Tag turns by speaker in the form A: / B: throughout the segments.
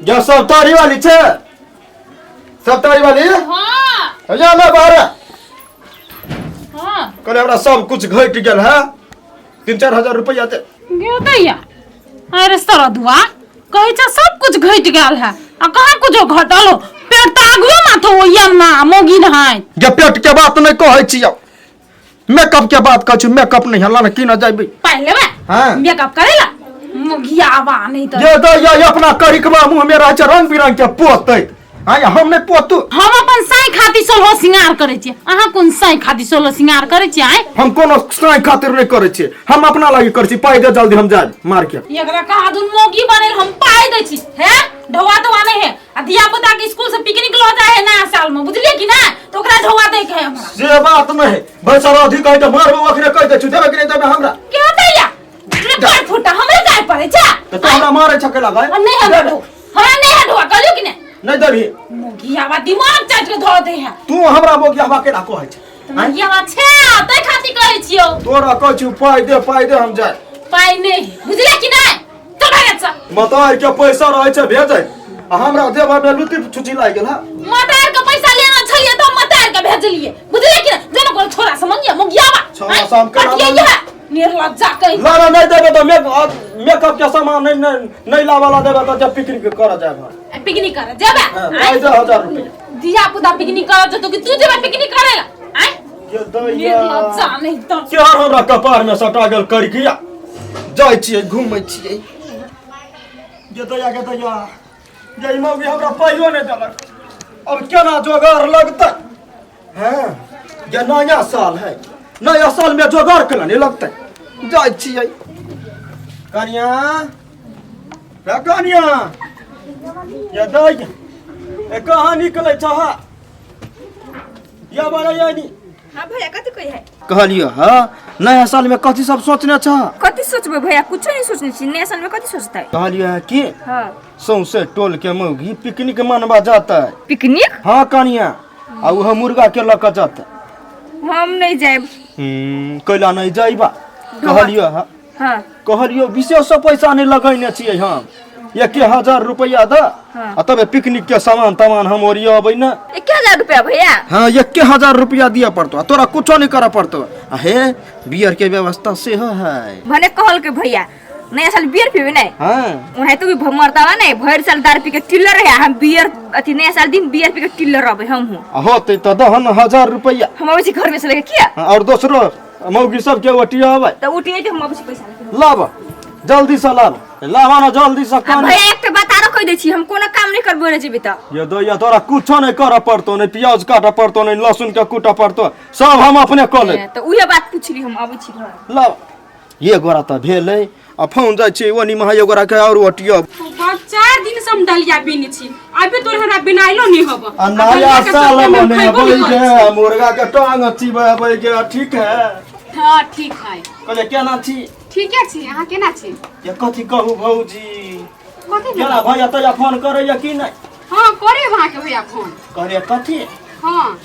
A: जो सब तारी वाली छे, सब तारी वाली।
B: हाँ।
A: या ना बाहर।
B: हाँ।
A: कहले हमरा सब कुछ घट गेल है, 3-4 हजार रुपया दे।
B: गे दैया, अरे सरदुआ, कहै छै सब कुछ घटि गेल है आ कहाँ कुछो घटल हो? पेट तऽ आगुए माथो ओइया ना मोगी नहाय।
A: जे पेट के बात नहीं कहै छियौ, मेकअप के बात कहै छी। मेकअप नहीं हल्ला ना की ना जाबी।
B: पाइ लेबै?
A: हाँ।
B: मेकअप करेला मोगिया आबा नहीं तऽ।
A: ये तो ये अपना करिकबा मुंह में रहै छै रंग बिरंग के पोतै। हाँ, हम नहीं पोतू।
B: हम अपन साई खातिर सोलहो सिंगार करै छियै, अहाँ कोन साई खातिर सोलहो सिंगार करै छियै आँय?
A: हम कोनो साई खातिर नहीं करै छियै, हम अपना लागी करै छी। पाइ दे जल्दी, हम जाय मार्केट।
B: एकरा कहा दुन मोगी बनेल हम पाइ दै छी। हे ढौआ तौआ नहीं है आ धिया पुता के स्कूल से पिकनिक लऽ जाय है नया साल में, बुझलियै कि ना? तो ओकरा ढौआ दै के है हमरा।
A: से बात नहीं भाई सर, अधिक कहि तऽ मारबो अखने कहि दै छी। देबे कि नहीं देबे हमरा?
B: के दैया रे पर फुटा हमरे गाय पड़े छा।
A: तऽ तू हमरा मारै छ केला गाय?
B: आ नहीं हमरा ढौआ, हमरा नहीं है ढौआ, कहलियो कि नहीं?
A: नहीं देबही?
B: मोगियावा दिमाग चाट के धऽ दे है।
A: तू हमरा मोगियावा केना कहै छ?
B: तऽ मोगियावा छे तै खातिर कहै छियौ।
A: तोरा कहै छी पाइ दे, पाइ दे, हम जाय।
B: पाइ नहीं, बुझले कि नहीं? चल भाग अच्छा।
A: मतार के पैसा रहै छै भेजै आ हमरा देबा में लुती छुची लागि गेल। हँ।
B: मतार के पैसा लेना छलिए तऽ हम मतार के भेजलिए, बुझले कि नहीं? जेना कोनो छोरा से मंगिया मोगियावा।
A: छोरा से हम केना
B: पटिया
A: मंगिया?
B: है निर्लज्जा कहीं।
A: ना ना, नहीं देबे तऽ मेकअप के सामान नहीं नहीं नहीं लावा ला देबे तऽ जब पिकनिक करऽ जायब हम।
B: पिकनिक करे जेबे?
A: हाँ, पाइ दे 1000 रुपया।
B: धिया पुता पिकनिक करे जेतो कि तू जेबे पिकनिक करे ला आय?
A: ये दैया।
B: निर्लज्जा नहीं तो।
A: केहन हमरा कपार में सटा गेल करिकिया। जाइ छियै, घूमै छियै। गे दैया, गे दैया, गे ई मौगी हमरा पाइयो नहि देलक। अब केना जोगार लगतै? हैं गे, नया साल है, नया साल में जोगार केना नहि लगतै? जाइ छियै। कनिया रे, कनिया, ये दैया, ए कहाँ निकलै छह? या बड़ा यानी।
C: हाँ भैया, कथी कोई है?
A: कहलियो हाँ, नया साल में कथी सब सोचने छ?
C: कथी सोचबै भैया? कुछो नहीं सोचने छी। नया साल में कथी सोचतै?
A: कहलियो है कि
C: हाँ।
A: सौंसे टोल के मौगी पिकनिक मनबा जाता है।
C: पिकनिक?
A: हाँ कनिया, आ उह मुर्गा के लऽ के जाता।
C: हम नहीं जाएब।
A: कैला नहीं जाइबा? कहलियो हाँ।
C: हाँ।
A: कहलियो विशेष पैसा नहीं लगैने छियै हम, 1000 रुपया द।
C: हाँ।
A: आ तबे पिकनिक के सामान तामान हम ओरियबै ने।
C: 1000 रुपया भैया?
A: हाँ, 1000 रुपया दिया पड़तो आ तोरा कुछो नहीं करऽ पड़तो। आ हे, बियर के व्यवस्था सेहो है।
C: भने कहल के भैया नया साल बियर पीबे नहीं?
A: हाँ।
C: ओनाहितो भी मरतावा नहीं भरि साल दारू पी के टिल्लर रहे, हम बियर अथी नया साल दिन बियर पी के टिल्लर रहबै हम हूँ।
A: आ होतै तऽ दहन 1000 रुपया।
C: हम अबै छी घर में से लेके, किया?
A: हाँ, और दोसरो मौगी सबके ओटियाबै।
C: तऽ उठिए के हम अबै छी पैसा लेके।
A: लाब, जल्दी से लाब, लाबा ना जल्दी से।
C: आ
A: कन
C: भैया, एकटा बात आरो कहि दै छी, हम कोनो काम नहीं करबो रे जेबै तऽ।
A: ये दैया, तोरा कुछो नहीं करऽ पड़तो, नहीं प्याज काटऽ पड़तो, नहीं लहसुन के कूटऽ पड़तो, सब हम अपने कऽ लेब।
C: तऽ उहे बात पुछली, हम अबै छी घर।
A: लाब। ये गोरा तऽ भेलै, आ फोन जाइ छी ओनी महा एगोरा के और ओटियो।
D: 4 दिन से हम डलिया बीने छी, अभी तोर हमरा बिनाइलो नहीं होब।
A: आ नया साल मनेबै के, मुर्गा के टांग चिबेबै के, ठीक है?
D: हाँ, ठीक है।
A: कहले केना छी?
D: ठीके छी, अहाँ केना छी?
A: ये कथी कहू भौजी।
D: कथी?
A: केना भैया तैया फोन करैया कि नहि?
D: हाँ, करे वहाँ के भैया फोन।
A: कहलियै कथी?
D: हाँ।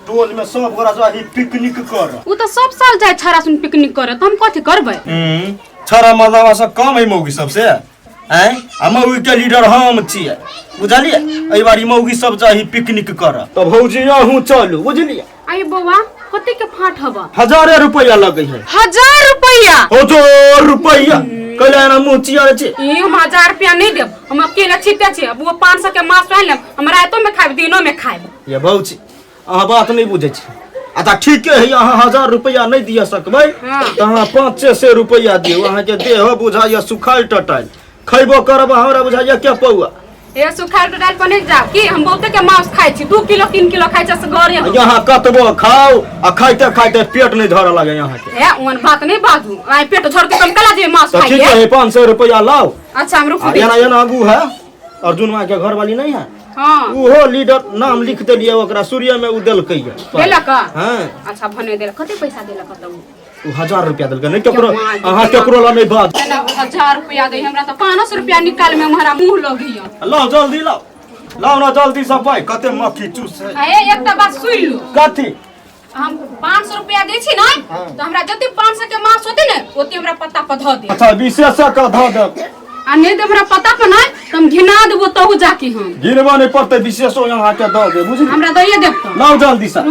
A: टोल में सब गोरा जाही पिकनिक कर।
D: उ तऽ सब साल जाय छाड़ा सुन पिकनिक करे, तऽ हम कथी करबै?
A: छड़ा मर्दावा सब कम है मौगी सबसे आँय? आ मौगी के लीडर हम छियै, बुझलियै? एहि बारी मौगी सब जाही पिकनिक कर तऽ भौजी अहूँ चलू, बुझलियै?
D: अरे बौआ, कते के फाट हब?
A: हजारे रुपया लगै है।
D: 1000 रुपया?
A: 1000 रुपया। कैला एना मुँह चियर छी?
D: ई हम 1000 रुपया नहीं देब, हम अकेला छिते छी। अब वो 500 के मास आनि लेब, हम रातो में खायब, दिनो में खायब।
A: ये भौजी, अहाँ बात नहीं बुझै छी। अच्छा, ठीके है, अहाँ 1000 रुपया नहीं दिया सकबै।
D: हाँ।
A: तऽ अहाँ 500 रुपया दियौ। अहाँके देह बुझाइए सुखायल टटायल, खैबो करब हमरा बुझाइए के पौआ।
D: ए सुखायल टटायल पर नहीं जाब कि हम बहुते के मांस खाइ छी, 2 किलो 3 किलो खाइ छी से घरे हम।
A: यहाँ कतबो खाउ आ खाइते खाइते पेट नहीं धरऽ लगे अहाँके।
D: ए ओहन बात नहीं बाजू, आइ पेट झोर के कम कला जे मांस
A: तऽ
D: खाइ
A: ठीक है, 500 रुपया लाउ।
D: अच्छा, हम रुकू।
A: आ एना एना आगू है, अर्जुन माँ के घर वाली नहीं है?
D: हाँ।
A: ओहो लीडर, नाम लिख देलियै ओकरा, सूर्य में उ देलकै ये।
D: देलक?
A: हाँ।
D: अच्छा, भने देलक। कते पैसा देलक तऽ उ?
A: उ 1000 रुपया देलकै। नहीं केकरो
D: माँ,
A: अहाँ केकरो ला नहीं बात।
D: केना 1000 रुपया दे? हमरा तऽ 500 रुपया निकाल में हमरा मुंह लगिय।
A: लाओ, जल्दी लाओ, लाओ ना जल्दी से पाई, कते मक्खी चूस है।
D: आ ए एकटा बात सुन लो।
A: कथी?
D: हम 500 रुपया दै छी ने, तऽ हमरा जते 500 के मास होते ने, ओते हमरा पत्ता पर धऽ दे।
A: अच्छा, विशेष के धऽ देब।
D: आ नहीं देब हमरा पता पर नहीं तो हम घिना देबो तहु जाके हम
A: गिरबा नहीं पड़तै विशेषो यहाँ के दऽ दे बुझली
D: हमरा दैये देब तो
A: लाउ जल्दी से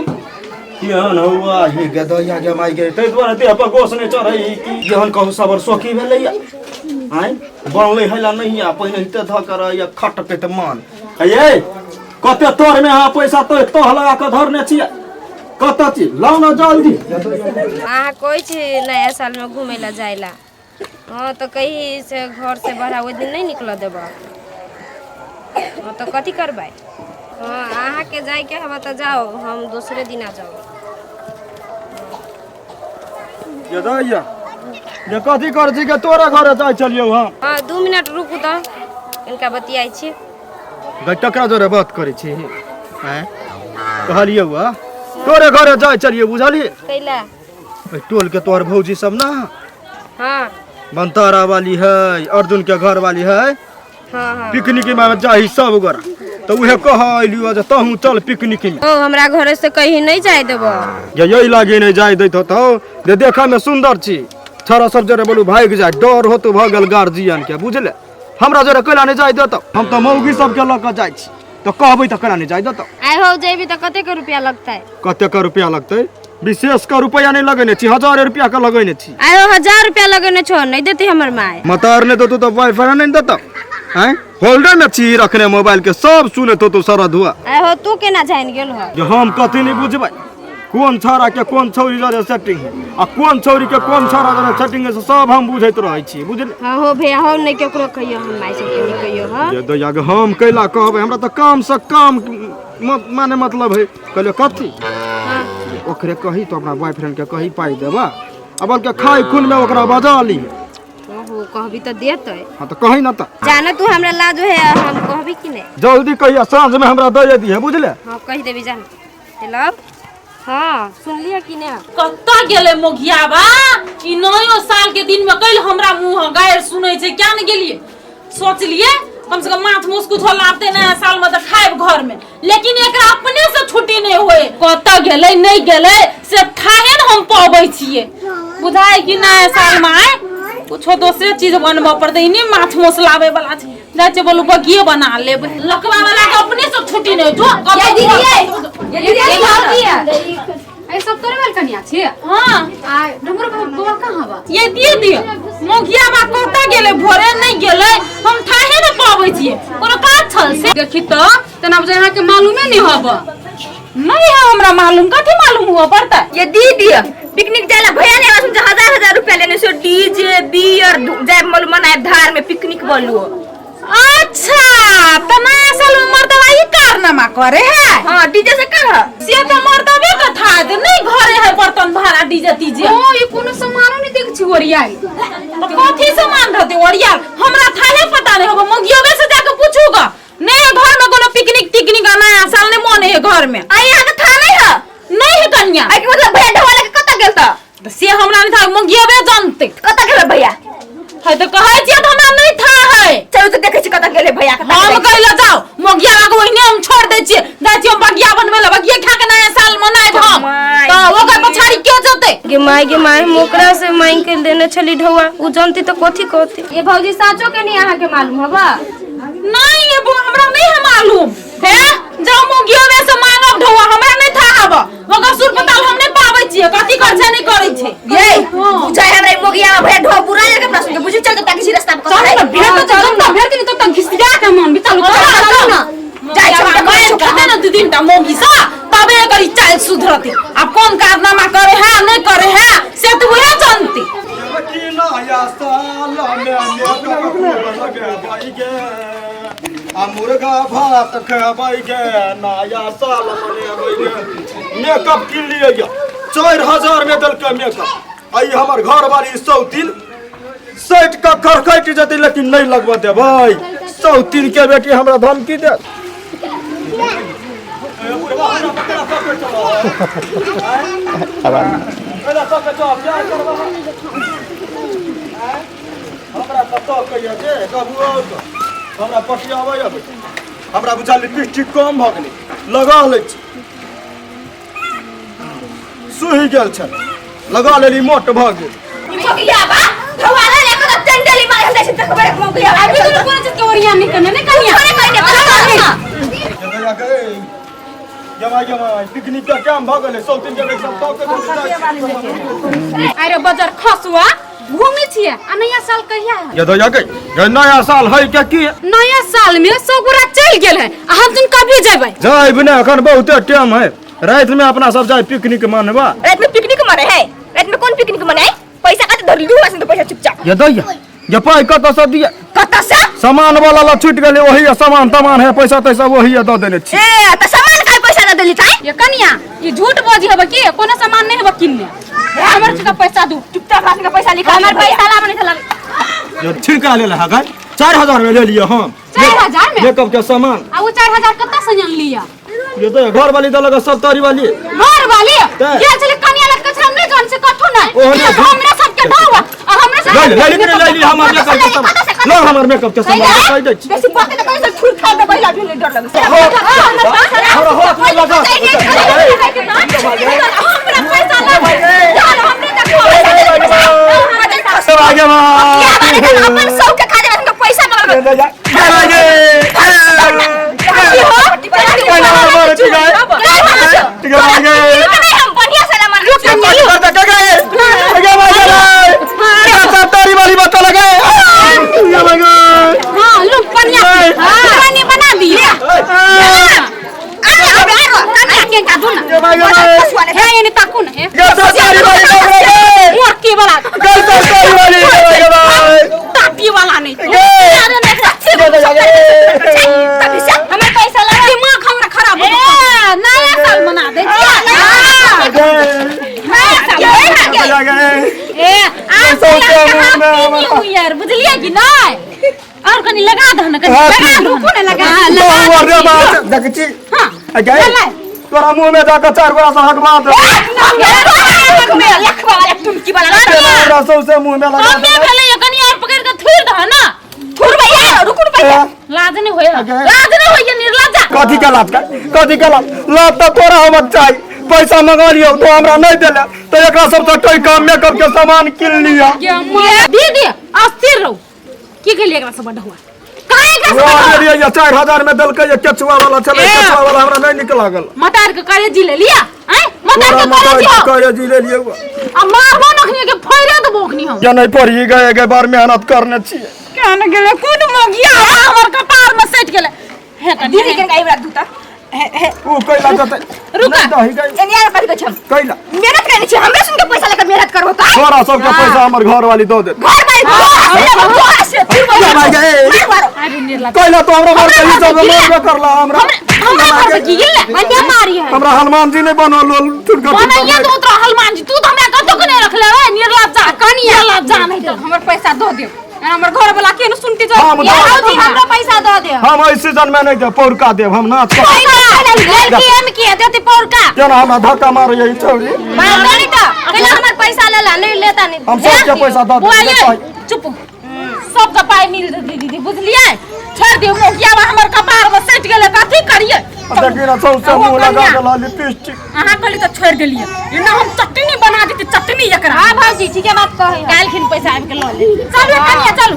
A: केहन हौआ हे गदैया जमाइ गेलै ताहि दुआरे देह पर गोस नहि चढ़ै कि जेहन कहू सबर शौकी भेलैया आँय बनलै है ला नहीं आ पहिने हिते धऽ के रहैया खटकैत मन हे कते तोरमे अहाँ पैसा तो तह लगा कऽ धरने छियै कतऽ छी लाउ ने जल्दी
E: अहाँ कहै छी नया सालमे घूमै लए जाय लए। हाँ तऽ कही से घर से बाहर ओहि दिन नहि निकलऽ देबऽ। हाँ तऽ कथी करबै? हाँ अहाँके जायके हवा तऽ जाउ, हम दोसरे दिना जाउ।
A: ये दैया ये कथी करै छी के तोरा घरे जाइ छलियौ हम।
E: हाँ 2 मिनट रुकू तऽ इनका बतियाइ छी।
A: गै ककरा जोरे बात करै छी आँय कहलियौ हँ तोरे घरे जाइ छलियौ बुझलियै।
E: कैला?
A: ओहि टोल के तोहर भौजी सब ना
E: हाँ
A: बनतारा वाली है अर्जुन के घर वाली है
E: हाँ हाँ
A: पिकनिक में जाही सब गोरा तो उहे कह अलियो जे तहूँ चल पिकनिक में।
E: ओ हमरा घरे से कहीं नहीं जाय देबो।
A: ये यही लागे नहीं जाय दैत होतौ जे देखऽ में सुंदर छी छोरा सब जरे बोलू भागि जाय डर होतो भऽ गेल गार्जियन के बुझले। हमरा जरे कैला नहीं जाय देतौ हम तऽ मौगी सबके लऽ कऽ जाइ छी तऽ कहबै तऽ कैला नहीं जाय देतौ।
E: आइ हो जेबी तऽ कते के रुपया लगतै?
A: कते के रुपया लगतै? विशेष के रुपया नहीं लगेने छी 1000 रुपया के लगेने छी।
E: आइ हो 1000 रुपया लगेने छो नहीं देती हमर माय।
A: मतार नहीं देतौ तऽ वाईफाई नहीं देतौ आँय होल्डर में छी रखने मोबाइल के सब सुनैत होतौ सारा धुआ।
E: आइ हो तू केना जानि गेल हो?
A: जे हम कथी नहीं बुझबै कोन छौड़ा के कोन छौरी जरे सेटिंग है आ कोन छौरी के कोन छौड़ा जरे सेटिंग है से सब हम बुझैत रहै छी बुझले।
E: हाँ हो भैया हो नहीं केकरो कहियो हम माय सबके नहीं कहियो। हाँ
A: ये दैया के हम कैला कहबै हमरा तऽ काम से काम माने मतलब है कहलियो कथी
E: हाँ
A: ओकरे कही तो अपना बॉयफ्रेंड के कही पाइ देबा आ बल्कि खाइ खून में ओकरा बजा ली।
E: ओहो कहबी तऽ देतै।
A: हाँ तऽ कही ना तऽ
E: जाना तू हमरा लाज है हम कहबी कि नहीं?
A: जल्दी कहिया साँझ में हमरा दे दिहे बुझले।
E: हाँ कहि देबी जान। हेलो हाँ सुनलियै कि नहीं?
B: कतऽ गेलै मोघियाबा ई नयो साल के दिन में कैल हमरा मुँह गारि सुनै छै क्या ने गेलियै सोचलियै कम से कम माथ मुस कुछो लाबते नया साल में तऽ खायब घर में लेकिन एकरा अपने से छुट्टी नहीं होए कतऽ गेलै नहीं गेलै से थाहे ने हम पबै छियै बुझाय कि नया साल में आय कुछो दोसरे चीज बनबऽ पड़तै ई नहि माथ मुस लाबै वाला छै जाइ छै बोलू बगिए बना लेब लकवा वाला के अपने से छुट्टी नहीं जो
C: ये दीदी ये ये दीदी भौजी है।
D: ए सब तोरे वाल कनिया छी?
B: हाँ
D: आ डुमर बौआ कहाँ बा?
B: ये दिए दिए मोघिया बा कतऽ गेलै भोरे नहीं गेलै हम थाहे ने पबै छियै कोनो काज छल से
D: देखी तो तना बुझाय अहाँ के मालूमे नहीं हब।
B: नहीं है हमरा मालूम कथी मालूम हुआ पड़ता?
C: ये दीदी पिकनिक जाए भैया ने हमरा हजार हजार रुपया लेने से डीजे बियर जाए मालूम मनाए धार में पिकनिक बोलू।
B: अच्छा त नया साल में मर्दवा ई कारनामा करे है।
C: हाँ डीजे से कर
B: से तो मर्दवे के था दे नहीं घरे है बर्तन भाड़ा डीजे तीजे।
D: ओ ये कोनो सामानो नहीं देख छी ओरियाई।
B: तो कथी सामान रहते ओरियाल हमरा थाहे पता नहीं होबो मगियोबे से जाके पूछूगा नहीं घर में कोनो पिकनिक टिकनिक आ नया साल नहीं मन है घर में।
C: आई यहाँ के था नहीं है
B: नहीं है कन्या।
C: आई के मतलब भैया ढोला के कतऽ गेल त?
B: त से हमरा नहीं था मगियोबे जानते
C: कतऽ गेल भैया?
B: है तो कहै छियै त हमरा नहीं था है।
C: चलू तऽ देखै छी कतऽ गेलै भैया कतऽ
B: हम
C: गेलै।
B: कहै लए जाओ मगिया के ओहिने हम छोड़ दै छियै जाइ छियै हम बगिया बनबै लए बगिया खा के नया साल मनायब हम
C: my
B: त ओकर पछाड़ी के जेतै?
E: गे माय गे माय हम ओकरा से मांग के देने छली ढौआ उ जानती तऽ कथी कहती?
D: ये भौजी साचो के नहीं अहाँ के मालूम हबा?
B: नहीं ये बो हमरा नहीं है मालूम हे जाओ मगियोबे से मांगब ढौआ हमरा नहीं था हब ओकर सुर पताल हम नहीं पाबै छियै कथी कर छै नहीं करै छै।
C: ये बुझाय हमरा ई मोगिया में भैया ढो बुरा लगे प्रश्न के बुझी चल तो किसी रास्ता पर
D: चलू ना भेट तो चलू ना भेट नहीं तो तक घिसिया के मन भी चलू चलू ना
C: जाइ छी तऽ
B: मारि खेतै ने दू तीन टा मौगी सँ तबे एकर ई चालि सुधरतै। आब कोन कारनामा करे है नहीं करे है से तऽ उहे जानतै।
A: कि नया साल में मेकअप लगेबै गे आ मुर्गा भात खेबै गे नया साल मनेबै गे। मेकअप किन लिए गे 4000 में देलकै मेकअप। आ ई हमर घरवाली सौतीन सटि कऽ खरखटि जेतै लेकिन नहीं लगबऽ देबै। सौतीन के बेटी हमरा धमकी देत। हमरा कतऽ कहिया जे कहू हमरा पटियाबै अबै हमरा बुझायल लिपस्टिक कम भऽ गेलै लगा लै छी सुहि गेल छल लगा लेली मोट भऽ गेल।
C: ई मोगिया बा ढोला ले के चंडली मार हमरा जाइ छी देखबै रे मौगिया
D: अभी तो कोनो चीज के ओरियान नहीं करने नहीं कनिया
C: थोड़े कहिने चलो
A: ये दैया गए जमाई जमाई पिकनिक के काम भऽ गेलै सब दिन के सब तक
D: अरे बजर खसुआ घूमे छियै आ नया साल कहिया है
A: ये दैया गए ये नया साल है के की
D: नया साल में सब गोरा चलि गेल है आ हम तुम कभी जेबै
A: जाइब ने एखन बहुते टाइम है राति में अपना सब जाय पिकनिक मनबा
C: रात में पिकनिक मने है रात में कौन पिकनिक मने है पैसा कत धर लियो हमरा से पैसा चुपचाप
A: ये दैया ये पाइ कतऽ से दिया
C: कत से
A: सामान वाला ला छूट गेलै ओही सामान तमान है पैसा तैसा वही दऽ देने छी
C: ए त सामान का पैसा न देली ताई
D: ये कनिया ई झूठ बजी हब की कोनो सामान नहीं हब किनने हमर चुका पैसा दू
C: चुपचाप हाथ में पैसा निकाल
D: हमर पैसा लाब नहीं लाब
A: ये छिड़का ले लहा गए 4000 में ले लियो हम
D: 4000 में?
A: मेकअप के सामान
D: आ वो 4000 कतऽ से जान लिया
A: ये तो घर वाली दलक सब तारी वाली
D: घर वाली
A: ते।
D: ये चले कनिया लग कछरा नहीं जान से कथु नहीं
A: ओहो
D: ये
A: नहीं।
D: हमरा सब के ढावा आ हमरा सब
A: ले ले ले ले ले हमर मेकअप के सामान लो हमर मेकअप के सामान कहि दै छी
C: बेसी बात न करै से छुर खा के पहिला भी नहीं डर लगे
A: हमरा हाथ में लगा
D: हमरा पैसा लाब यार हमरे देखो
A: सब आगे मां
C: अपन सौ के खा जाए पैसा मगर
A: आगे
C: हम बढ़िया से ना
A: तारी वाली बात लगे
D: हां लो पनिया पानी बना दिए कनिया के का दू ना हे एने ताकू ना हे मोर के वाला तापी वाला नहीं
C: हमें पैसा लगा
D: दिमाग हमरा खराब हो
B: ए नया साल मना दे
C: नया साल
B: ए आज न्यू ईयर बुझलिए कि नहीं और कनी लगा दह न कनी लगा
D: रुको ना लगा
B: हां
A: तोरा मुंह में जाकर चार गोरा से हक मार दे
C: टुमकी वाला
A: हमरा सौंसे मुंह में लगा
B: कमे भेलै ये कनी और पकड़ के थुर दह ना
C: थोड़ भैया रुको ना भैया
B: लाज नहीं होय लाज नहीं होय निर्लज्जा
A: कथी के लात का कथी के लात लात तऽ तोरा होमक चाही पैसा मंगा लियौ तो हमरा नहीं देले तो एकरा सब से कोई काम मेकअप के सामान किन लिया
B: दीदी अस्थिर रहू की कहलिए एकरा सब बढ़ुआ काहे एकरा सब
A: वो
B: बढ़ुआ?
A: ले लियै 4000 में देलकै ये केचुआ वाला छलै
B: ए।
A: केचुआ वाला हमरा नहीं निक लागल
B: मतार के करेजी ले लिया आय मतार
A: तोरा
B: के
A: माता
B: करेजी हो
A: करे जी ले लियौ
B: आ मारबो नखनी के फैरे देबो अखनी हम
A: या नहीं पढ़ी गए गए बार मेहनत करने छियै
B: केहन गेलै कोन मोगिया हमर कपार में सटि गेलै हे कनी
C: दीदी के गाय बड़ा दूता
A: ऊ कैला जतै
B: रुका।
A: नहीं दही गई
C: एनिया कथी कहै छै
A: कैला
C: मेहनत करने छी हमरा सुन के पैसा लेकर मेहनत करबो का
A: तोरा सबके पैसा हमर घर वाली दऽ देत
C: घर वाली तोरा से तोरा से तू
A: या भाई गए।
C: मारो
B: अरे निर्लज्जा
A: कैला तो हमरा घर के ही सब मारबे करला हमरा
B: हमरा घर से की गेलै
E: बढ़िया मारी है
A: हमरा हनुमान जी नहीं बनल ठुनका
B: बनैया तो तोरा हनुमान जी तू तो हमरा कतौ के नहीं रखले रे निर्लज्जा कनिया निर्लज्जा नहीं तो
D: हमर पैसा दऽ देब हमर घर वाला के न सुनती जो
A: हम
E: ये
A: दऽ-
E: भौजी हमरो पैसा दऽ दे
A: हम एहि सीजन में नहीं देब पौरका देब हम नाच कर
E: लड़की एम की देती पौरका
A: केना हमरा धक्का मारैया ई छौरी
E: मारते नहीं तो कहला हमर पैसा लेला नहीं लेता नहीं
A: हम सबके पैसा दऽ
B: बुआ
A: देब
B: ये चुप सबके पाइ मिल जेतै दीदी बुझलियै छोड़ दियौ मोगिया हमर कपार में सटि गेलै कथी करियै
A: देखी ना सौंसे मुंह लगा देला लिपस्टिक
D: अहाँ कहली तऽ छोड़ि देलियै एना हम चटनी बना देती चटनी एकरा
E: हां भौजी ठीके बात कहै
B: काल्हिखिन पैसा आबि के लऽ ले
D: चलू कनिया चलू।